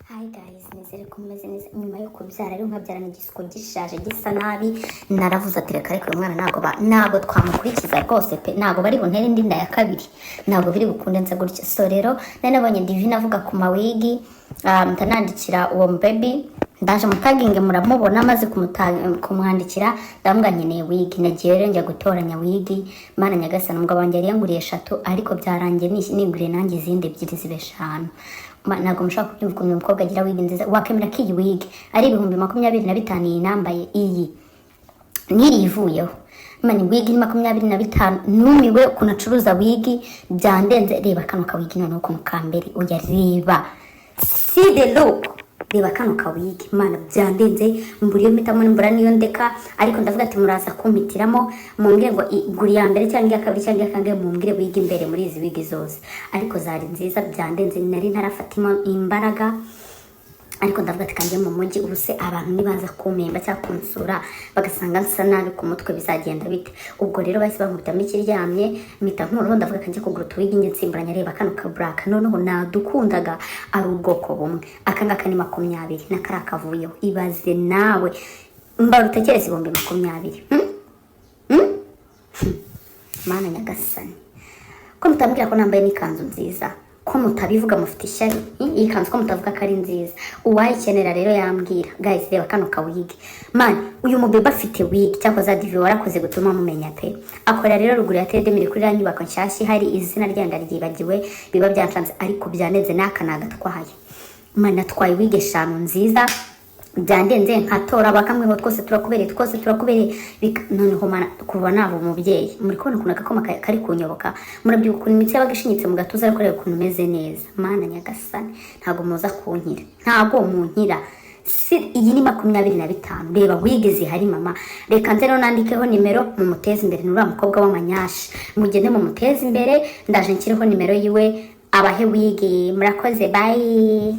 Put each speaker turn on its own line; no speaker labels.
Hi guys, nizere ko mumeze neza. Nyuma yo kubyara rero, nkabyarana igisuko gishaje, gisa nabi, naravuze ati: "Reka, ariko uyu mwana ntabwo twamukurikiza rwose pe, ntabwo bari buntere indi nda ya kabiri, ntabwo biri bukunde nza gutya." So rero nari nabonye Divine avuga ku ma wig, ndanandikira uwo baby, ndaje mutaginge, muramubona. Maze kumwandikira, ndamubwira nkeneye wig. Nagiye rero njya gutoranya wig. Mana nyagasani, umugabo wanjye yari yanguriye eshatu, ariko byarangiye niguriye nanjye izindi ebyiri, ziba eshanu. Ntabwo mushobora kubyumva ukuntu uyu mukobwa agira wig nziza. Wakemera ko iyi wig ari 25,000? Iyi nambaye, iyi n'iri ivuyeho, man, wig ni 25. Numiwe ukuntu acuruza wig, byandenze. Reba kano ka wig noneho ukuntu ka mbere. Oya, reba, see the look, reba kano ka wig, mana, byandenze. Mbura iyo mpitamo, mbura niyo ndeka, ariko ndavuga ati muraza kumpitiramo, mumbwire ngo gura iya mbere cyangwa iya kabiri cyangwa iya kangahe, mumbwire wig imbere muri izi wig zose. Ariko zari nziza, byandenze. Nari ntarafatamo imbaraga, ariko ndavuga ati kanjye mu mujyi. Ubu se abantu nibaza kumpemba cyangwa kunsura bagasanga nsa nabi ku mutwe, bizagenda bite? Ubwo rero bahise bankubitamo ikiryamye, mpita nkuraho, ndavuga kanjye kugura utu wig njye nsimburanya. Reba kano ka black noneho nadukundaga, ari ubwoko bumwe. Aka ngaka ni 20, n'akariya kavuyeho. Ibaze nawe, mbara utekereze, 20,000, Hmm? Hmm? Mana nyagasani, ko mutambwira ko nambaye n'ikanzu nziza, ko mutabivuga, mufite ishyari? Iyi kanzu ko mutavuga ko ari nziza? Uwayikenera rero yambwira. Guys, reba kano ka wig, man, uyu mubebe afite wig. Cyangwa za Divi, warakoze gutuma mumenya pe. Akora rero ruguru ya Tedemire, kuri iriya nyubako nshyashya ihari, izina ryayo ndaryibagiwe, biba byancanze, ariko byanenze. N'aka nagatwaye, man, atwaye wig eshanu nziza, byandenze. Nkatora bakamwe ngo twose turakubereye, twose turakubereye. Noneho mana, kuva naba umubyeyi, muri kubona ukuntu agakoma kari kunyoboka? Murabyibuka ukuntu imitsi yabaga ishinyitse mu gatuza? Ariko reba ukuntu umeze neza. Mana nyagasani, ntabwo muza kunkira, ntabwo munkira. Si iyi ni 25? Reba wig zihari, mama. Reka nze rero nandikeho nimero, mumuteze imbere. Ni uriya mukobwa w'amanyashi, mugende mumuteze imbere. Ndaje nshyireho nimero yiwe, abahe wig. Murakoze, bye.